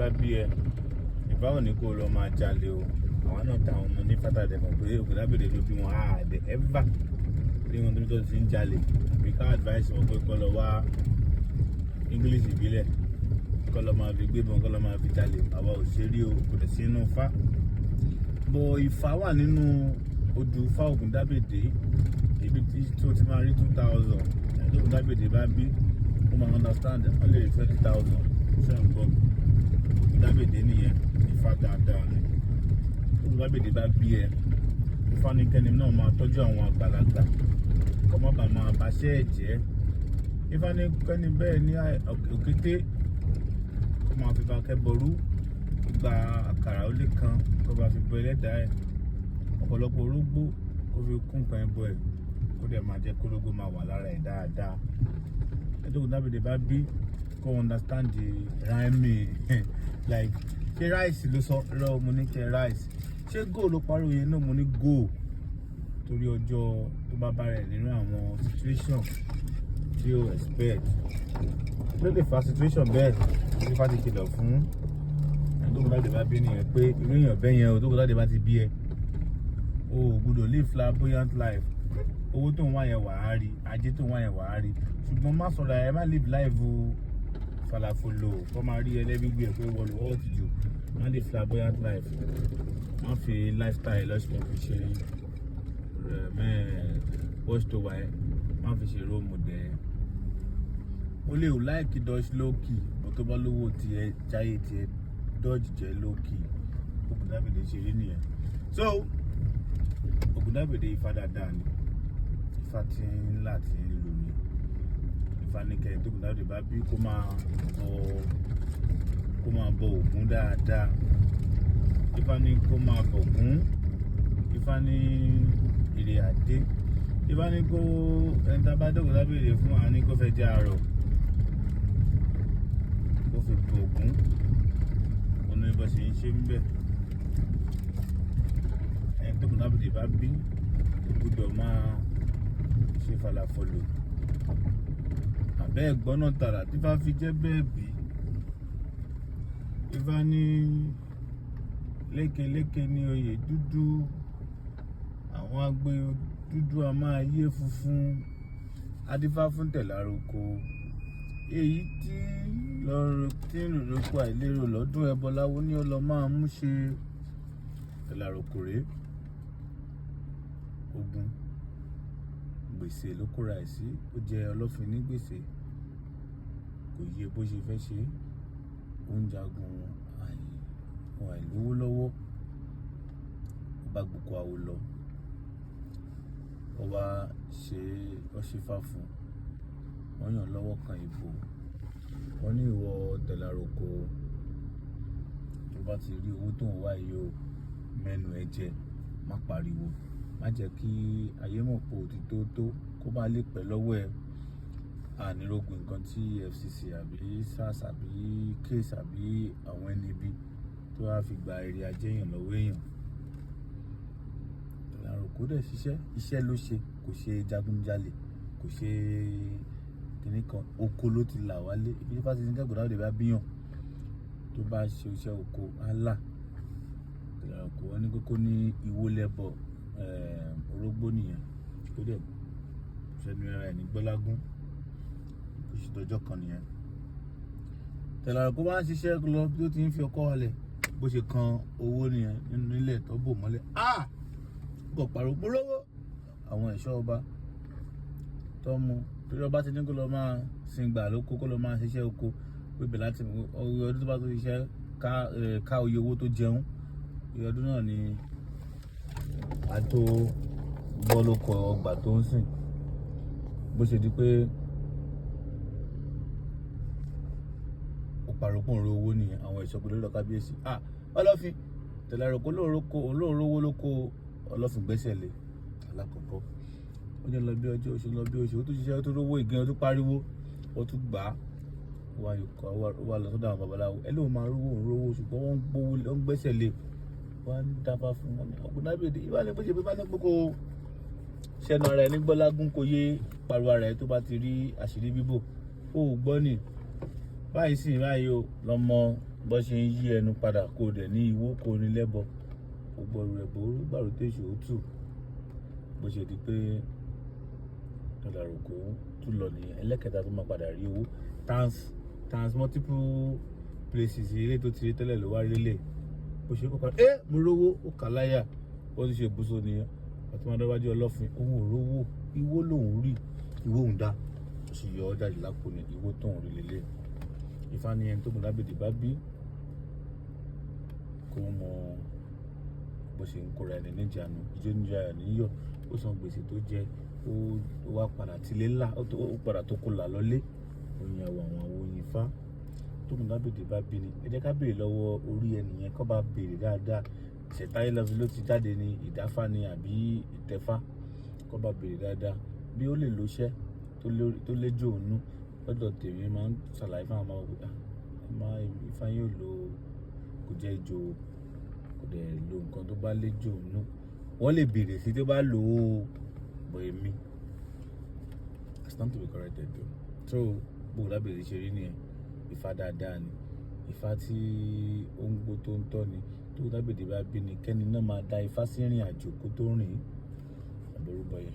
bá bí ẹ, ìbáwọn ní kó lọ máa jalè o. Àwọn náà ta àwọn ọmọ ní fátàdé mọ̀ pé Ògúndábèdé ló bí wọn àdẹ ever bí wọn tó ti ń jalè, àbí ká advice wọn pé kọ́ lọ wá English ìbílẹ̀, kọ́ lọ máa fi gbébọn, kọ́ lọ máa fi jalè. Àwa ò ṣe rí o, kò dẹ̀ sí inú Ifá bọ̀. Ifá wà nínú odù Ifá Ògúndábèdé, ibi tí tó ti máa rí 2,000. Ẹni tó Ògúndábèdé bá bí, ó máa understand, wọ́n lè rí 20,000. Ṣé ń gbọ́? Ògúndábèdé nìyẹn, Ifá dáadáa ni. Ògúndábèdé bá bí ẹ, Ifá ní kẹ́ni náà máa tọ́jú àwọn àgbàlagbà, kọ́ má bàa máa baṣẹ́ ẹ̀ jẹ́. Ifá ní kẹ́ni bẹ́ẹ̀ ní òkété, kó máa fi ba kẹ́bọrú gba àkàrà ó lé kan, kó bá fi bọ ẹlẹ́dàá ẹ̀, ọ̀pọ̀lọpọ̀ orógbó kó fi kún nǹkan ẹbọ ẹ̀, kó dẹ̀ máa jẹ́ kórógbó máa wà lára ẹ̀ dáadáa. Ẹni tó Ògúndábèdé bá bí, kó understand the rhyming, like, ṣé rice ló sọ rọ? Mo ní kẹ rice. Ṣé go ló pariwo yẹn náà? Mo ní go, torí ọjọ́ tó bá bá rẹ̀ nínú àwọn situation tí ó expect ló lè fa situation bẹ́ẹ̀. Tí Ifá ti kìlọ̀ fún ẹni tó Ògúndábèdé bá bí nìyẹn pé irú èèyàn bẹ́ẹ̀ yẹn o, tó Ògúndábèdé bá ti bí ẹ, o ò gbọ́dọ̀ live flamboyant life. Owó tó ń wá yẹn, wàá rí. Ajé tó ń wá yẹn, wàá rí, ṣùgbọ́n má sọ̀rọ̀ ẹ, má live life o falafolo, kọ́ máa rí ẹlẹ́gbẹ̀gbẹ̀ ẹ̀ pé wọ́n lò wọ́n ti jù. Má live flamboyant life, má fi lifestyle lọ́sùn fi ṣe mẹ́ẹ̀ bọ́ọ̀sì tó wà ẹ́, má fi ṣe role model. O lè o like dodge low key bó tó bá lówó tiẹ̀, jáyé tiẹ̀, dodge jẹ́ low key. Ògúndábèdé ṣe rí nìyẹn. So Ògúndábèdé, Ifá dáadáa ni, Ifá tí ńlá tí ń lò ní. Ifá ní kẹrin tó Ògúndábèdé bá bí, kó máa bọ Ògún dáadáa. Ifá ní kó máa bọ Ògún. Ifá ní èrè àdé. Ifá ní kó ẹni tá a bá dógùn lábẹ́rẹ́ fún wa ní kó fẹ́ jẹ́ àárọ̀, kó fi bọ Ògún. Ó ní bó ṣe ń ṣe ń bẹ̀. Ẹni tó Ògúndábèdé bá bí kò gbọ́dọ̀ máa ṣe falafolo àbẹ́ ẹ̀gbọ́n náà tààrà tí bá fi jẹ́ bẹ́ẹ̀ bí. Ifá ní lékeléke ní oyè dúdú, àwọn agbe dúdú a máa yé funfun. Adífá fún tẹ̀láróko èyí tí lọ́rọ̀ tí ń roroko àìlérò lọ́dún ẹbọláwo ní ó lọ máa mú ṣe. Tẹ̀láróko rèé, ogun gbèsè ló kóra ẹ̀ sí. Ó jẹ Ọlọ́fin ní gbèsè, kò yẹ bó ṣe fẹ́ ṣe. Ó ń jagun àìlówó lọ́wọ́. Ó bá gboko àwo lọ, ó wá ṣe, ó ṣe fá fún wọ́n, yàn lọ́wọ́ kan ìbò. Wọ́n ní ìwọ tẹ̀láróko, tó bá ti rí owó tó ń wá yìí o, mẹ́nu ẹ jẹ, má pariwo, má jẹ́ kí ayé mọ̀ pé o ti tó kó bá lè pẹ́ lọ́wọ́ ẹ. Ànírógun nǹkan tí EFCC àbí SARS àbí case àbí àwọn ẹni ibi tó wá fi gba èrè ajé èèyàn lọ́wọ́ èèyàn. Tẹ̀láróko dẹ̀ ṣiṣẹ́, iṣẹ́ ló ṣe, kò ṣe jagunjalè, kò ṣe kìnnì kan. Oko ló ti là wálé. Ibi tí fásitì ní kẹ́kọ̀ọ́ dáwọ́ bá bíyàn, tó bá ṣe iṣẹ́ oko á là. Tẹ̀láróko, wọ́n ní kókó ní ìwó lẹ́bọ̀ orógbó nìyẹn. Kó dẹ̀ sẹ́nu ara ẹ̀ ní gbọ́lágún, kó sì dọjọ́ kan nìyẹn. Tẹ̀láróko bá ń ṣiṣẹ́ lọ bí ó ti ń fi ọkọ́ halẹ̀, bó ṣe kan owó nìyẹn nínú ilẹ̀ tó bò mọ́lẹ̀. Ah, kò pariwo polówó. Àwọn ẹ̀ṣọ́ ọba tó mú, torí ọba ti ní kó lọ máa sin gbà lóko, kó lọ máa ṣiṣẹ́ oko pébè láti ọdún tó bá tó ṣiṣẹ́ ká oye owó tó jẹun iye ọdún náà ni a tó bọ́ lóko ọgbà tó ń sìn. Bó ṣe di pé ó pariwo pé òun rí owó nìyẹn, àwọn ẹ̀ṣọ́ pẹ̀lú lọ́dọ̀ kábíyèsí. Ah, Ọlọ́fin, Tẹ̀láróko olóòrówó lóko. Ọlọ́fin gbẹ́sẹ̀ lé alákọ̀ọ́kọ́. Ó ní lọ bí ọjọ́ oṣù, lọ bí oṣù, ó tún ṣiṣẹ́, ó tún rówó ìgbín, ó tún pariwo, ó tún gbà á. Ó wá yòókù, ó wá lọ sọ́dọ̀ àwọn babaláwo. Ẹ lóun máa rówó, òun rówó, ṣùgbọ́n wọ́n ń gbówó, wọ́n ń gbẹ́sẹ̀ lé. Wọ́n á ń dáfá fún wọn ní Ògúndábèdé. Ìwà ni bó ṣe bí bá ní pé kó ṣẹnu ara ẹ ní gbọ́lágún, kó yé pariwo ara ẹ tó bá ti rí àṣírí bíbò. Ó gbọ́ ni báyìí sì báyìí o lọ́mọ. Bó ṣe ń yí ẹnu padà, kó dẹ̀ ní ìwó, kó ní lẹ́bọ, gbogbo rẹ̀ bó gbàrú tèṣù ó tù. Bó ṣe di pé ọ̀làròkó tún lọ nìyẹn. Ẹlẹ́kẹta tó máa padà rí owó times multiple places, ilé tó ti rí tẹ́lẹ̀ ló wá rí lélẹ̀. Bó ṣe kọ́kọ́ ẹ́, mo rówó, ó kà láyà. Bó ti ṣe bùsọ nìyẹn. Àti wọn dáwájú ọlọ́fin, òun ò rówó, ìwó lòun rí, ìwó òun dá. Ó sì yọ ọ́ jáde lápò ní ìwó tóun rí lélẹ̀. Ifá ní ẹni tó gùn lábẹ́dẹ̀ bá bí kó mọ bó ṣe ń kóra ẹni níjànú. Ìjọ níjà níyọ, ó san gbèsè tó jẹ, ó wá padà tilé ńlá, ó padà tó kó là lọlé. Oyin àwọ̀ àwọn oyin Ifá tó gùn lábẹ́dẹ̀ bá bí ni. Ẹ jẹ́ ká béèrè lọ́wọ́ orí ẹnìyẹn, kó bá béèrè dáadáa. Ṣẹ̀táyé lọ́fi ló ti jáde ní ìdáfá ni àbí ìtẹ́fá, kó bá béèrè dáadáa bí ó lè lóṣẹ́ tó léjò ònú. Lọ́dọ̀ tèmi, máa ń ṣàlàyé fún àwọn ọmọ pé Ifá yóò lo, kò jẹ́ ejò, kò dẹ̀ lo nǹkan tó bá léjò ònú. Wọ́n lè béèrè sí tó bá lò ó bọ̀. Èmi, I stand to be corrected though. So bó lábẹ́rẹ́ ṣe rí nìyẹn. Ifá dáadáa ni, Ifá tí ó ń gbó tó ń tọ́ ni. Tó lábẹ́rẹ́ bá bí ni, kẹ́ni náà máa da Ifá sí ìrìn àjò kó tó rìn àbọ̀rúbọyè.